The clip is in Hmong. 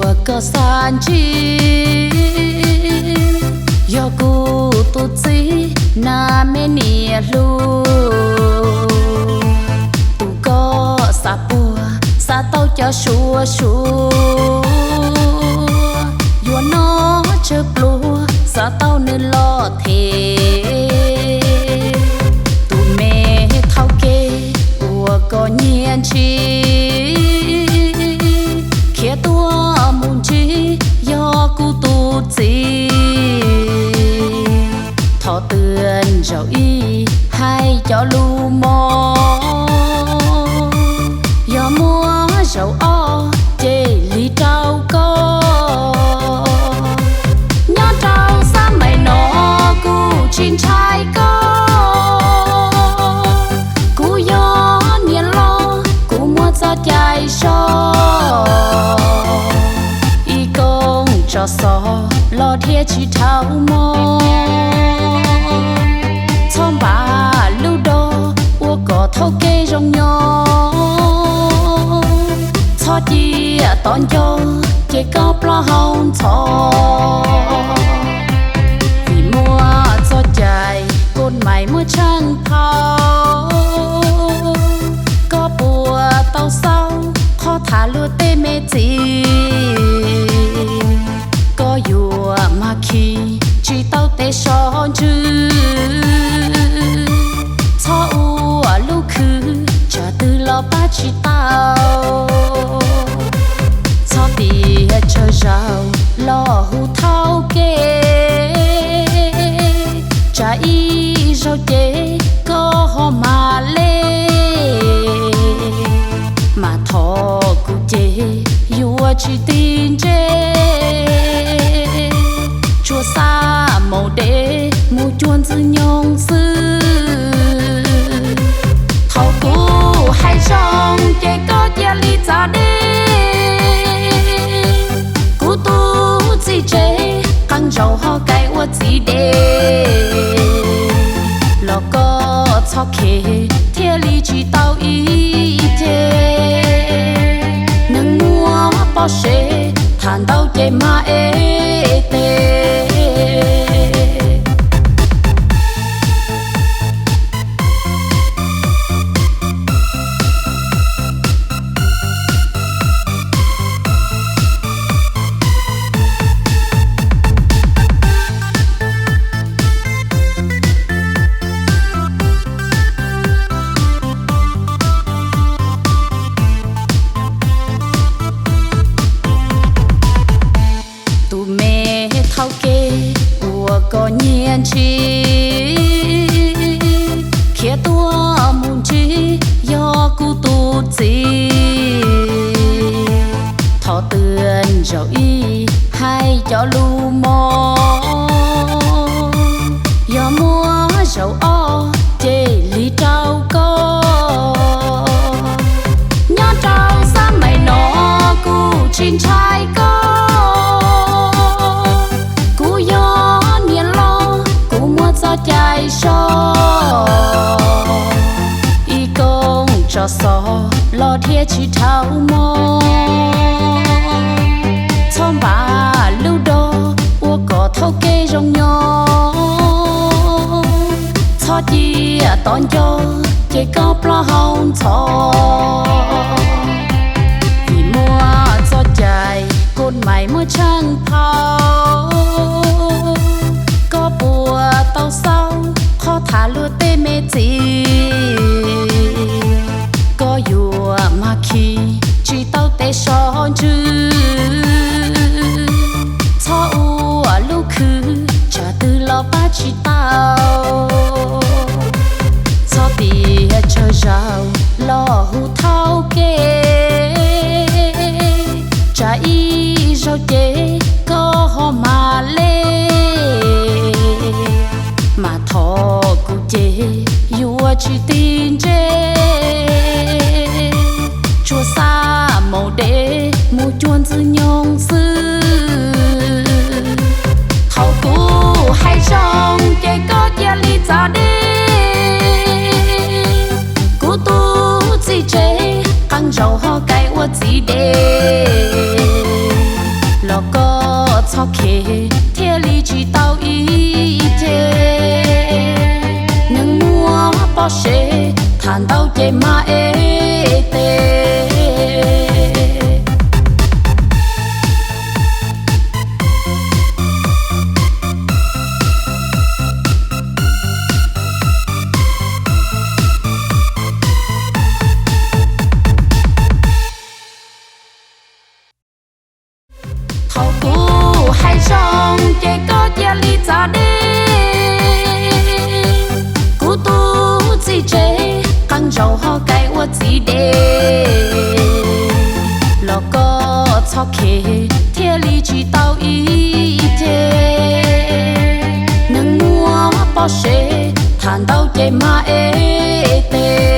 Ua koj xav ntsib, yog kuv tus txiv na me niam hluas. Tus koj xav puag, xav tau cov suav suav, yuav noj tsawg pluag, xav tau nws los them. Tus me thaum ke uas koj nyiam ntshis, khiav tuaj mus ntsib, yog kuv tus txiv. Thov twb ntsaum ib hais cov lus mog, yog muaj zaum ob ces li rau koj. Nyob rau xab mais no kuv tsis ntshai koj, kuv yog niam loj kuv muaj txoj cai zog. Ib koob tso xov los dhia tsis dhau mog, txhob npam lub dos ua kom thaum ke zoo nyob. Txhob cia tod nco ces koj plaub hau ntxhov, vim muaj txoj cai koj mais muaj tsheej thaum. Koj puas tau xaub qhov tham luag tej me txiv, koj yuav mag khi tsis tau tej sov ntsws. Txhob ua lub khwv tsam twg los pab tsis tau, txhob tias tsawg zaus los hu thaum ke, tsam ib zaug ces koj ho mag le. Mas thov kuv ces yuav tsis ti ntse, tsuas xa maum dev mus cuag ntxwg nyoog xwb. Thaum kuv hais zoo ces koj cia li txav deb, kuv tus txiv tsev qee zaus ho kais ua txiv deb. Los koj txhob khev thiaj li tsis tau ib ce, neeg muaj pob sev tham ntau ces mag ev tes. Tus me thaum ke uas koj nyiam ntshis, khiav tuaj mus ntsib yog kuv tus txiv. Thov twb ntsaum ib hais cov lus mog, yog muaj zaum ob ces li rau koj. Nyob rau xab mais no kuv tsis ntshai koj, kuv yog niam loj kuv muaj txoj cai zog. Ib koob tso xov los dhia tsis dhau mog, txhob npam lub dos ua kom thaum ke zoo nyob. Txhob cia tod nco ces koj plaub hau ntxhov, vim muaj txoj cai koj mais muaj tsheej thaum. Koj puas tau xaub qhov tham luag tej me txiv, koj yuav mag khi tsis tau tej sov ntsws. Txhob ua lub khwv tsam twg los pab tsis tau, txhob tias tsawg zaus los hu thaum ke, tsam ib zaug ces koj ho mag le. Mas thov kuv ces yuav tsis ti ntse, tsuas xa maum dev mus cuag ntxwg nyoog xwb. Thaum kuv hais zoo ces koj cia li txav deb, kuv tus txiv tsev qee zaus ho kais ua txiv deb. ces mas ev tes. Thaum kuv hais zoo ces koj cia li txav deb. Kuv tus txiv tsev qee zaus ho kaim ua txiv deb, los koj txhob khev thiaj li tsis tau ib ce. Neeg muaj pob sej tham ntau ces mas ev tes.